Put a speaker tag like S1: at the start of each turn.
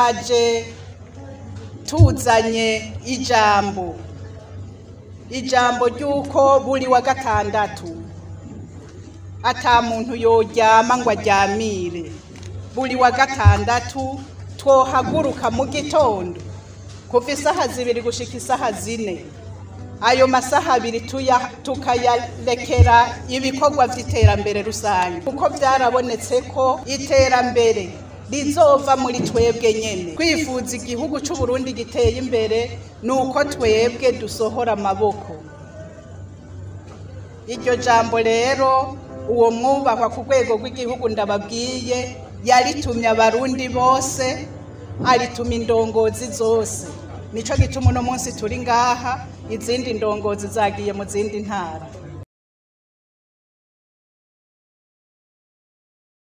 S1: Twaje tuzanye ijambo ry'uko buri wa gatandatu ata muntu yoryama ngo aryamire. Buri wa gatandatu twohaguruka mu gitondo kuva isaha 2 gushika isaha 4, ayo masaha 2 tukayarekera ibikorwa vy'iterambere rusange, kuko vyarabonetse ko iterambere rizova muri twebwe nyene. Kwifuza igihugu c'u Burundi giteye imbere nuko twebwe dusohora amaboko. Iryo jambo rero uwo mwubahwa ku rwego rw'igihugu ndababwiye yaritumye abarundi bose, arituma indongozi zose. Nico gituma uno munsi turi ngaha, izindi ndongozi zagiye mu zindi ntara.